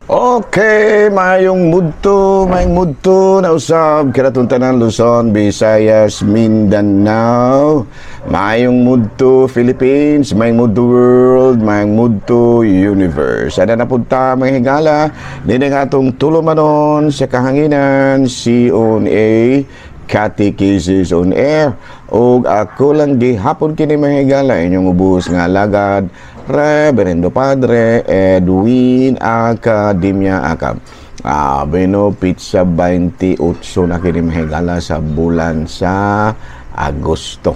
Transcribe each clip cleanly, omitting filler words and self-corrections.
Okay, maayong mudto na usab kinatung tanan Luzon, Visayas, Mindanao. Maayong mudto Philippines, maayong mudto world, maayong mudto universe. Ada na punta, mga higala, nini nga atong tulumanon sa kahanginan, CONA, Catechesis on Air. Og ako lang gihapon kini, mga higala, inyong ubos nga alagad, Reverendo Padre Edwin Academia Acab. Beno, petsa 28 na kini, mga higala, sa bulan sa Agosto.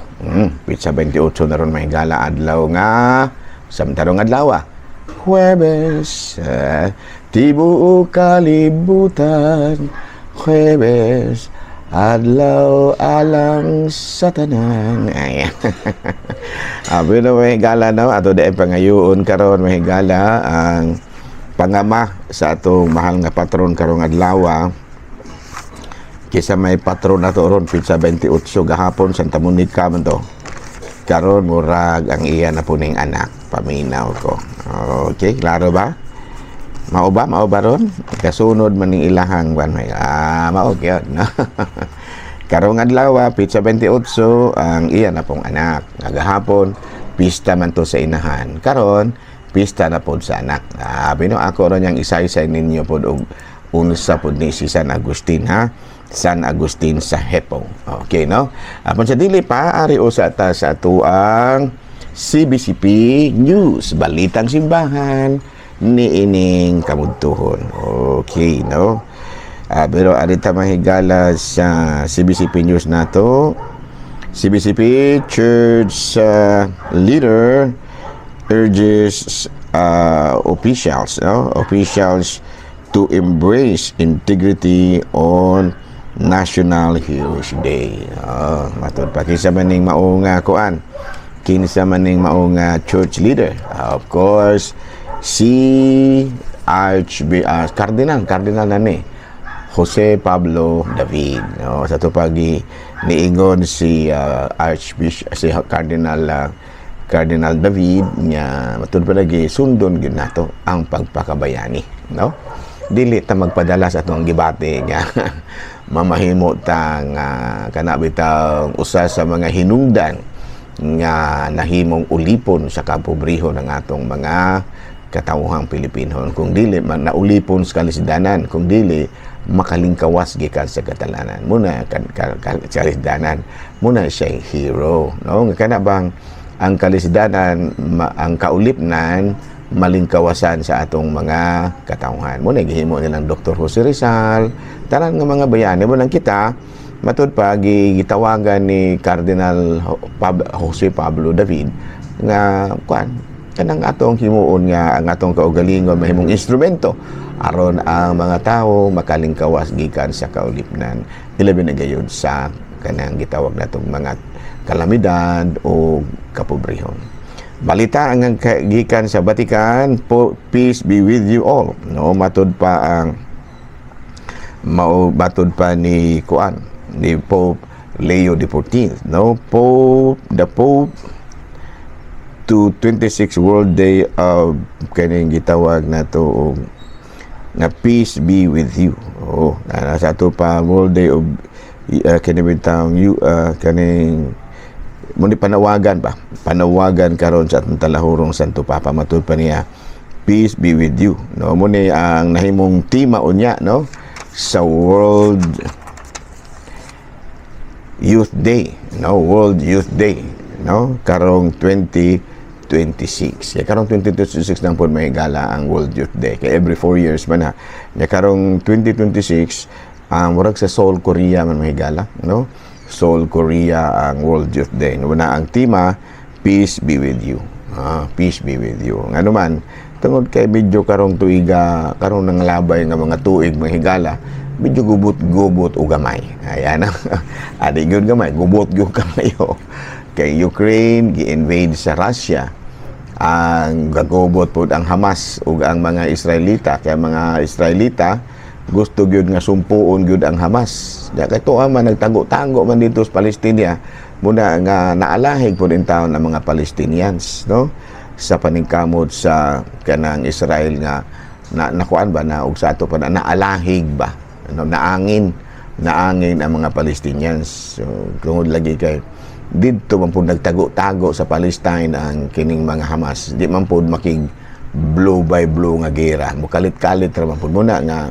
Petsa 28 na ron, mga higala, adlaw nga samtarong adlaw, Huwebes, tibuok kalibutan, Huwebes, adlaw alang sa tanan. Ay. Abi na, mga higala, no? Ato di pangayoon karon, mga higala, ang pangama sa atong mahal nga patron karong adlaw. Kisa may patron nato ron petsa 28 gahapon, Santa Monica man to. Karon murag ang iya na puning anak, paminaw ko. Okay, klaro ba? Mao ba? Mao ba ron? Kasunod man ning ilahang ban may mao gyud, no? Karong adlaw, petsa 28, ang iya na pong anak. Gahapon pista man to sa inahan. Karon pista na pod sa anak. Bino ako ron yang isa-isa ninyo pod og unsa pod ni si San Agustin, ha. San Agustin sa Hippo. Okay, no? Apon sa dili pa, ari usa ta sa atuang CBCP News, Balitang Simbahan ni ining kamudtuhon. Okay, no? Pero ari ta, mahigala, sa CBCP News nato. CBCP Church leader urges officials, no? Officials to embrace integrity on National Heroes Day. Oh, matud pa, kinsa man ning mao nga kuan? Kinsa man ning mao nga church leader? Of course, si Archb Cardinal, Cardinal na ni Jose Pablo David. No, sa ato pagi niingon si Archbishop, si Cardinal David nga matud pa lagi sundon gyud nato ang pagpakabayani, no? Dili ta magpadala sa atong gibati nga mamahimo tang kana bitaw usa sa mga hinungdan nga nahimong ulipon sa kapobrehon ng atong mga katawhang Pilipino. Kung dili man naulipon sa kalisdanan, kung dili makalingkawas gikan sa katalanan muna kan, kalisdanan muna siya hero, no? Nga kana bang ang kalisdanan ang kaulipnan malingkawasan sa atong mga katawhan mo na gihimo nilang Dr. Jose Rizal, tanan nga mga bayani mo nang kita. Matud pa gitawagan ni Cardinal Jose Pablo David nga kuan kanang atong himuon nga ang atong kaugalingon mahimong instrumento aron ang mga tao makalingkawas gikan sa kaulipnan, ilabi na gayud sa kanang gitawag natong mga kalamidad o kapobrehon. Balita ang gikan sa Vatican, po, peace be with you all. No, matud pa ang mao matud pa ni kuan ni Pope Leo XIV, no? Pope the Pope to 26 World Day of kaning gitawag nato og nga peace be with you. Oh, na sa ato pa World Day of kani bitang you kaning mo ni panawagan ba? Panawagan karon sa atong talahurong Santo Papa, matud pa niya, peace be with you. No, mo ni ang nahimong tema unya, no, sa World Youth Day, no? World Youth Day, no? Karong 2026. Kaya karong 2026 nang pod may gala ang World Youth Day. Kaya every 4 years man na. Kaya karong 2026 ang murag sa Seoul, Korea man mahigala, no? Seoul, Korea ang World Youth Day. No, na ang tema, peace be with you. Peace be with you. Ngano man, tungod kay medyo karong tuiga, karong nanglabay nga mga tuig, mga higala, medyo gubot-gubot o gamay. Ayan. Adi gyud gamay, gubot gyud kamayo. Kay Ukraine gi-invade sa Russia, ang gagubot pod ang Hamas ug ang mga Israelita, kaya mga Israelita gusto gyud nga sumpuon gyud ang Hamas. Ya kay tuwa man nagtago-tago man dito sa Palestina muna nga naalahig pod in taon ang mga Palestinians, no, sa paningkamot sa kanang Israel nga Na nakuan ba na og sa ato pa na naalahig ba, ano, naangin ang mga Palestinians. So tungod lagi kay didto man pud nagtago-tago sa Palestine ang kining mga Hamas, di man pud makig blow by blow nga gera, mukalit-kalit ra man pud muna nga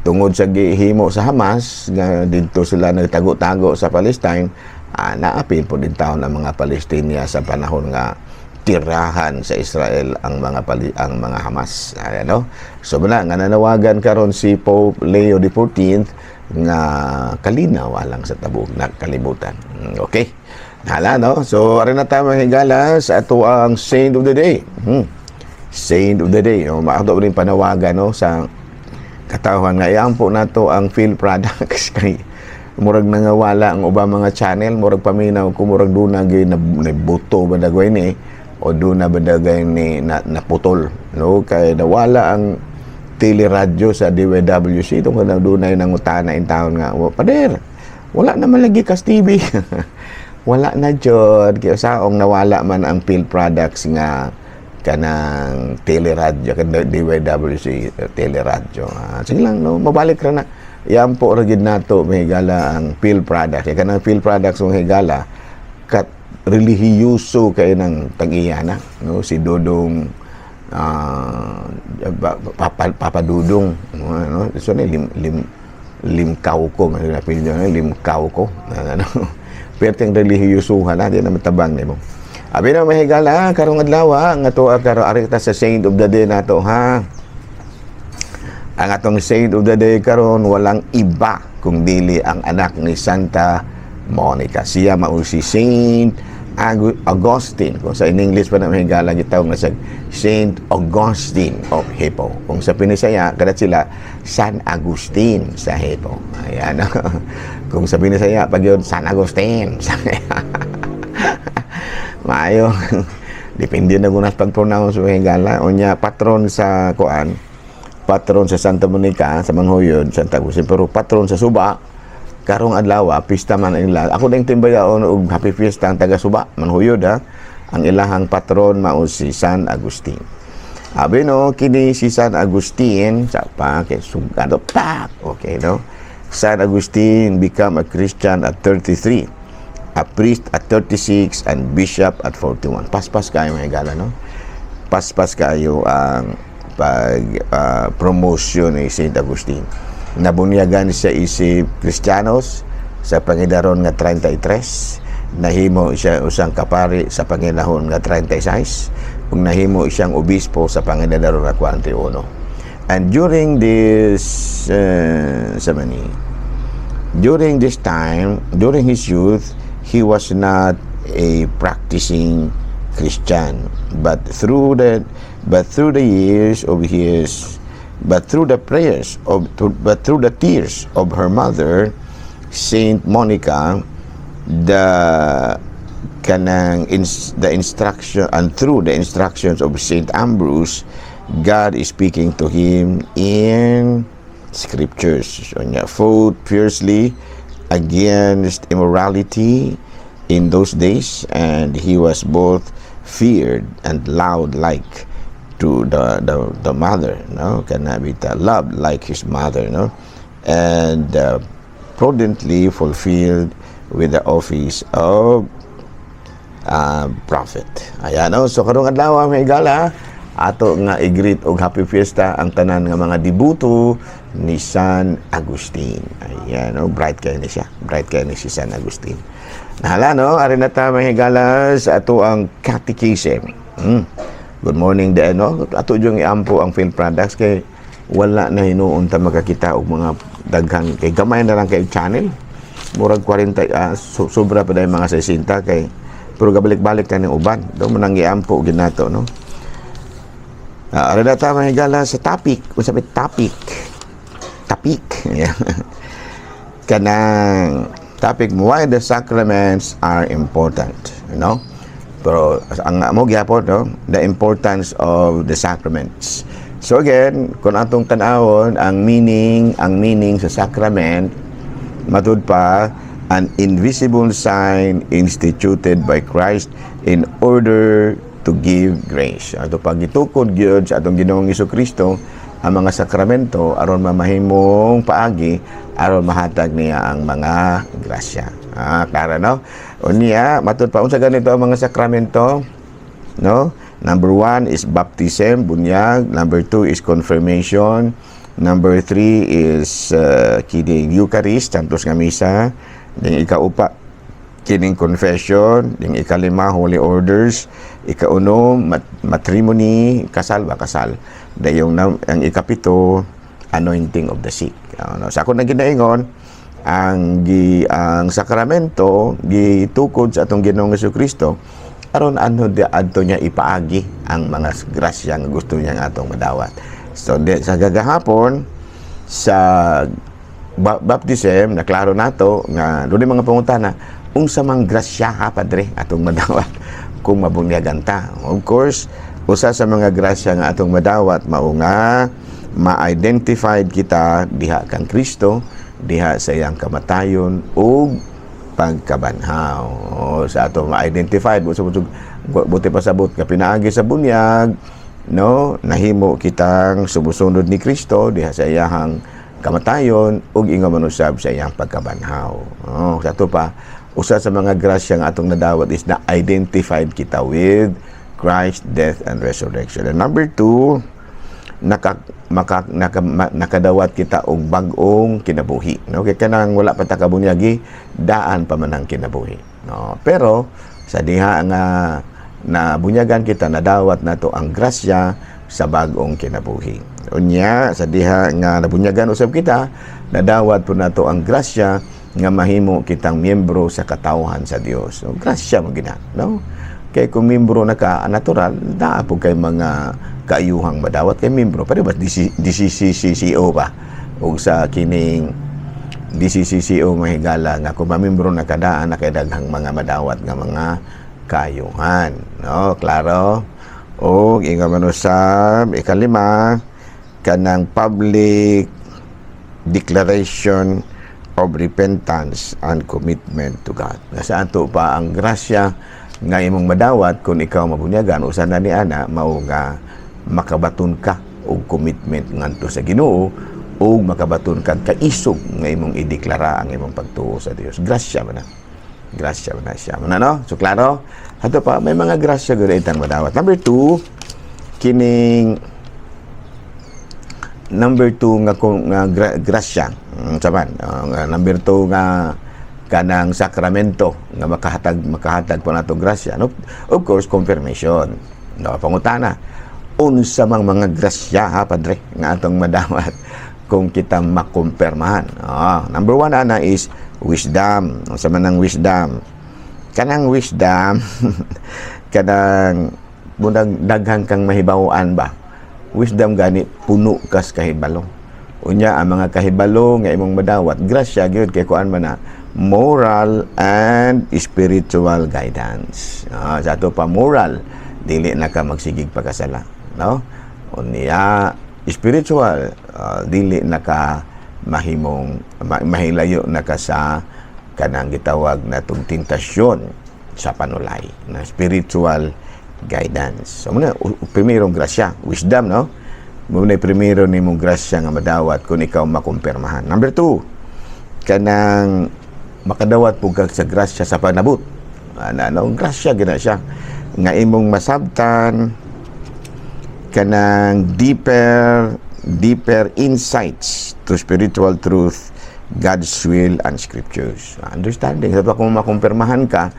tungod sa gihimo sa Hamas nga didto sila nagtago-tago sa Palestine, naapil po din taon ang mga Palestinya sa panahon nga tirahan sa Israel ang mga Hamas. Ayan, no? So muna nga nanawagan karon si Pope Leo XIV nga kalinaw alang sa tabok na kalibutan. Okay. Hala, no? So ari na ta, mga higala, sa ato ang saint of the day. Saint of the day. No? Maato rin panawagan, no, sa katawhan nga iampo nato ang Phil Products kay murag nangawala ang ubang mga channel. Murag paminaw ko, murag duna gyud na, buto ba dagway ni o duna ba dagay ni na, naputol, no, kay nawala ang teleradyo sa DYWC tungkol na dunay nangutana in town nga, "Wa, pader, wala naman lagi kas TV." Wala na jud kay saong nawala man ang Phil Products nga kanang teleradyo kan DYWC teleradyo. Sige lang, no, mabalik ra na. Yan po ra gid nato, mahigala, ang Phil Products. Kay kanang Phil Products, mga higala, kat relihiyoso kay ng tag-iya na, no, si Dodong, Papa Dudong, no, ano so ni lim lim limkaw ko man apelyido na limkaw ko, ano, perteng relihiyosuhan na di na matabang nimo. Abi na, mahigala, karong adlaw nga to karon ari ta sa saint of the day nato, ha. Ang atong saint of the day karon, walang iba kung dili ang anak ni Santa Monica. Siya mao si Saint Augustine. Kung sa in English pa na, mahigala, gitawag na sa Saint Augustine of Hippo. Kung sa Pinisaya, kada sila San Agustin sa Hippo. Ayan. Kung sa Binisaya, pag yun, San Agustin. Maayo. Depende na kung pag-pronounce mo, higala. Unya, patron sa kuan, patron sa Santa Monica, sa Manhuyod, Santa Agustin. Pero patron sa Suba, karong adlaw, pista man ang ila. Ako ding timbayaon og happy fiesta ang taga Suba, Manhuyod ha. Ang ilahang patron mao si San Agustin. Abi no, kini si San Agustin, sa pa kay sugado pak. Okay, no. San Agustin become a Christian at 33, a priest at 36 and bishop at 41. Paspas kayo, mga gala, no? Paspas kayo ang pag promotion ni Saint Agustin. Nabunyagan siya isip Kristiyanos sa pangidaron nga 33, nahimo siya usang kapari sa panginahon nga 36, ug nahimo siyang obispo sa pangidaron nga 41. And during this sa mani, during this time, during his youth, he was not a practicing Christian. But through the years of his but through the prayers of but through the tears of her mother, Saint Monica, the kanang the instruction and through the instructions of Saint Ambrose, God is speaking to him in scriptures. So niya fought fiercely against immorality in those days, and he was both feared and loved like to the mother, no, kana bita loved like his mother, no, and prudently fulfilled with the office of prophet. Ayan, no? So karong adlaw, mga higala, ato nga i-greet og happy fiesta ang tanan nga mga debuto ni San Agustin. Ayan, no? Bright kayo ni siya. Bright kayo ni si San Agustin. Nahala, no? Ari na ta, mga higala, sa ato ang catechism. Good morning din, no? Ato yung iampo ang Phil Products kay wala na hinuon ta makakita og mga daghan kay gamay na lang kay channel. Murag 40, sobra pa dahil mga 60 kay pero gabalik-balik ta ning uban. Do man ang iampo ginato, no? Ari na ta, mga higala, sa topic. Unsa may topic? Topic. Ayan. Kanang topic, why the sacraments are important, you know? Pero ang amo gyapon, no, the importance of the sacraments. So again, kung atong tan-awon ang meaning sa sacrament, matud pa an invisible sign instituted by Christ in order to give grace. Ato pag gitukod gyud sa atong Ginoong Kristo Ang mga sakramento aron mamahimong paagi aron mahatag niya ang mga grasya. Ah, klaro, no? Unya, matud pa, unsa ganito ang mga sakramento? No? Number one is baptism, bunyag. Number two is confirmation. Number three is kining Eucharist, Santos nga Misa. Then ikaupat, kining confession. Then ikalima, holy orders. Ikaunom, matrimony, kasal ba, kasal. Dayong ang ikapito, anointing of the sick. Ano, sa ako na ginaingon, ang sakramento gitukod sa atong Ginoong Kristo aron ano di adto niya ipaagi ang mga grasya nga gusto niya nga atong madawat. So sa gagahapon sa baptism, na klaro nato nga dunay mga pangutana, unsa mang grasya ha, padre, atong madawat kung mabunyagan ta? Of course, usa sa mga grasya nga atong madawat mao nga ma-identified kita diha kang Kristo, diha sa iyang kamatayon ug pagkabanhaw. O, sa ato ma-identified buti pasabot nga pinaagi sa bunyag, no, nahimo kitang sumusunod ni Kristo diha sa iyahang kamatayon ug ingon man usab sa iyang pagkabanhaw. Oh, sa ato pa, usa sa mga grasya nga atong nadawat is na identified kita with Christ death and resurrection. And number two, nakadawat kita og bag-ong kinabuhi, no? Kay kanang wala pa ta kabunyagi, daan pa man ang kinabuhi, no? Pero sa diha nga nabunyagan kita, nadawat nato ang grasya sa bag-ong kinabuhi. Unya, sa diha nga nabunyagan usab kita, nadawat po nato ang grasya nga mahimo kitang miyembro sa katawhan sa Dios. So grasya mo gina, no? Kay kung miyembro na ka, natural naa po kay mga kaayuhang madawat kay miyembro. Pero ba DC, DCCCO ba ug sa kining DCCCO mahigala nga kung mamembro na ka, daan na kay daghang mga madawat nga mga kaayuhan, no? Klaro. O ingon man usab, ikalima, kanang public declaration of repentance and commitment to God. Nga sa ato pa, ang grasya nga imong madawat kung ikaw mabunyagan, usa na ni ana, mao nga makabaton ka og commitment ngadto sa Ginoo ug makabaton kag kaisog nga imong ideklara ang imong pagtuo sa Dios. Grasya man na. Grasya man na siya. Muna, no? So klaro? Ato pa, may mga grasya gud itang madawat. Number two, kining number two nga kung nga grasya saban nga number two nga kanang sakramento nga makahatag po nato grasya, no? Of course, confirmation, no? Pangutana, unsa mang mga grasya ha, padre, nga atong madawat kung kita makumpirmahan? Number one ana is wisdom. Unsa man ang wisdom? Kanang wisdom, kanang bunang daghan kang mahibaw-an ba. Wisdom gani, puno kas kahibalo. Unya, ang mga kahibalo nga imong madawat, grasya gyud kay kuan man na, moral and spiritual guidance. Sa ato pa, moral, dili na ka magsigig pagkasala, no? Unya, spiritual, dili na ka mahimong mahilayo na ka sa kanang gitawag na tong tentasyon sa panulay na spiritual guidance. So muna primerong grasya, wisdom, no? Muna primero nimong grasya nga madawat kung ikaw makumpirmahan. Number two, kanang makadawat pud kag sa grasya sa panabot. Ana, no, grasya gina siya nga imong masabtan kanang deeper deeper insights to spiritual truth, God's will and scriptures. Understanding. Sa kung makumpirmahan ka,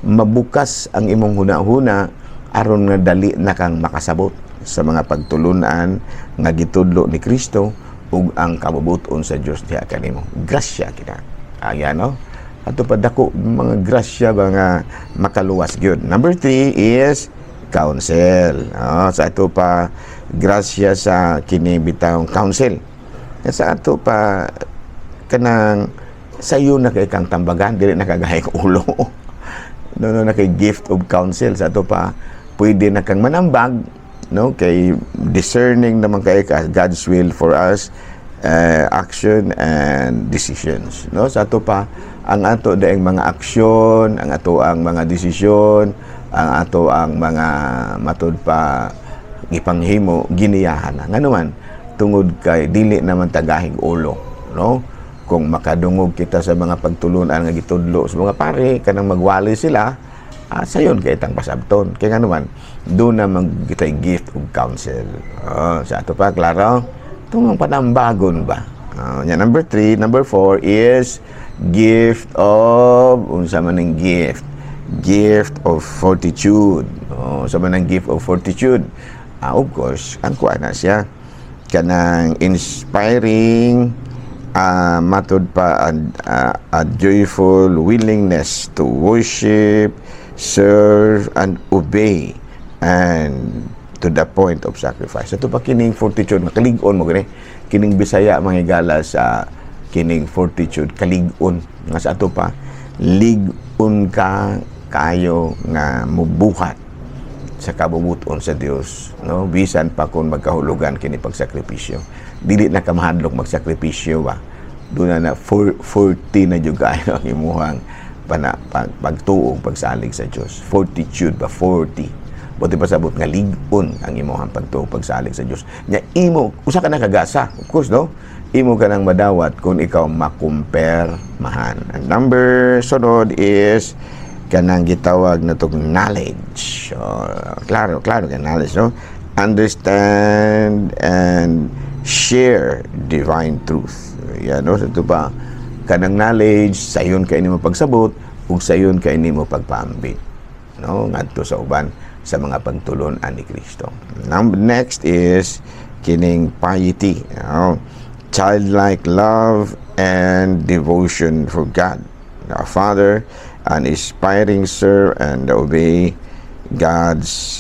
mabukas ang imong huna-huna aron nga dali na kang makasabot sa mga pagtulunan nga gitudlo ni Kristo ug ang kabubuton sa Dios diha kanimo. Grasya kita. Ayan, no? Ato pa, dako mga grasya ba nga makaluwas gyud. Number three is counsel. Oh, sa ato pa, grasya sa kini bitawng counsel. Sa ato pa, kanang sayo na kay kang tambagan, dili na kagahay ulo. No, na kay gift of counsel. Sa ato pa, pwede na kang manambag, no, kay discerning naman kay ka God's will for us, action and decisions, no? Sa ato pa, ang ato daing mga aksyon, ang ato ang mga desisyon, ang ato ang mga matud pa gipanghimo, giniyahan na ngano man Tungod kay dili naman ta gahig ulo, no? Kung makadungog kita sa mga pagtulunan nga gitudlo sa mga pare, kanang magwali sila, sayon kay itang pasabton. Kaya nga naman, doon na kita'y gift of counsel. Oh, sa ato pa, klaro? Itong panambagon ba? Nya, number three, number four is gift of, unsa man ang gift? Gift of fortitude. Oh, unsa man ang gift of fortitude? Of course, ang kuha na siya kanang inspiring, matud pa a joyful willingness to worship, serve, and obey and to the point of sacrifice. Ato pa kining fortitude, makalig-on mo gani. Kining Bisaya, mga higala, sa kining fortitude, kalig-on. Nga sa ato pa, lig-on ka kayo nga mubuhat sa kabubuton sa Dios, no, bisan pa kung magkahulugan kini pagsakripisyo. Dili na ka mahadlok magsakripisyo ba. Doon na na 40 na jud kayo ang imuhang pagtuo, pagsalig sa Dios. Fortitude ba, 40. Buti pasabot nga lig-on ang imuhang pagtuo, pagsalig sa Dios. Nya imo usa ka nakagasa, of course, no? Imo ka nang madawat kung ikaw makumpirmahan. And number sunod is kanang gitawag na tong knowledge. So, klaro, klaro ka knowledge, no? Understand and share divine truth. Yan, no? So, ito pa, kanang knowledge, sayon kay nimo pagsabot, ug sayon kay nimo pagpaambit. No? Ngadto sa uban sa mga pagtulon-an ni Kristo. Number next is kining piety. No? Childlike love and devotion for God, our Father, and inspiring serve and obey God's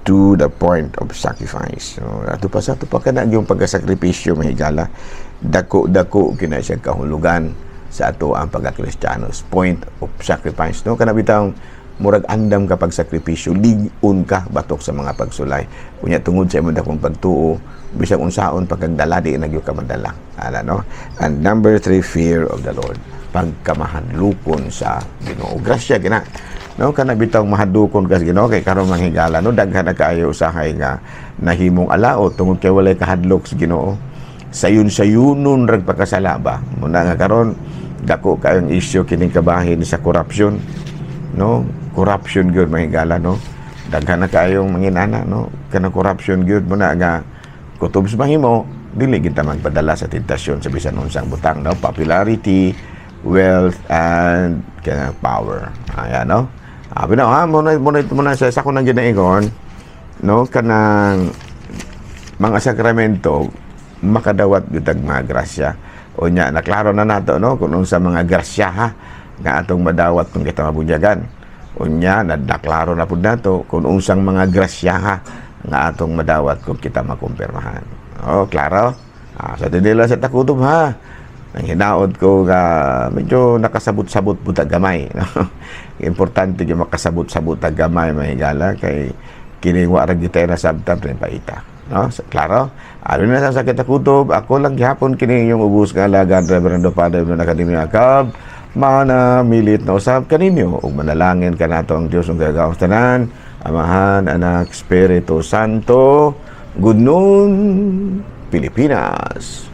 to the point of sacrifice. So, ato pa sa ato pa kana yung pagkasakripisyo, mahigala, dako-dako kina siya kahulugan sa ato ang pagka-Kristiyano. Point of sacrifice, no? Kana bitang murag andam ka pagsakripisyo, lig-on ka batok sa mga pagsulay. Unya tungod sa imong dakong pagtuo, bisag unsaon pagkagdala, di na gyud ka madala. Ala, no? And number three, fear of the Lord. Pagkamahadlukon sa Ginoo. Grasya gina. No, kana bitawng mahadlukon ka sa Ginoo kay karon, mga higala, no, daghan na kaayo usahay nga nahimong alaot tungod kay walay kahadlok sa Ginoo. Sayon-sayunon rag pagkasala ba. Muna nga karon dako kayong issue kining kabahin sa corruption, no? Corruption gyud, mga higala, no? Daghan na kayong manginana, no? Kanang corruption gyud mo na nga kutob sa mahimo dili kita magpadala sa tentasyon sa bisan unsang butang, no? Popularity, wealth, and kanang power. Ayan, no? Abi na ha, muna muna muna sa ako nang ginaingon, no, kanang mga sakramento makadawat gyud tag mga grasya. Unya naklaro na nato, no, kung unsa mga grasya ha nga atong madawat kung kita mabunyagan. Unya naklaro na pud nato kung unsang mga grasya ha nga atong madawat kung kita makumpirmahan. Oh, klaro? Sa tinila sa takutob ha. Ang hinaot ko nga medyo nakasabot-sabot pud ta gamay. No? Importante yung makasabot-sabot ta gamay, mga higala, kay kini wa ra kita nasabtan rin paita. No? So, klaro? Ano na sa sakit kutob, ako lang gihapon kini yung ubos nga alagad, Reverendo Padre ng Akademya Akab, mana milit na usab kaninyo ug manalangin kanato ang Dios ang gagawang tanan, Amahan, Anak, Espiritu Santo. Good noon, Pilipinas.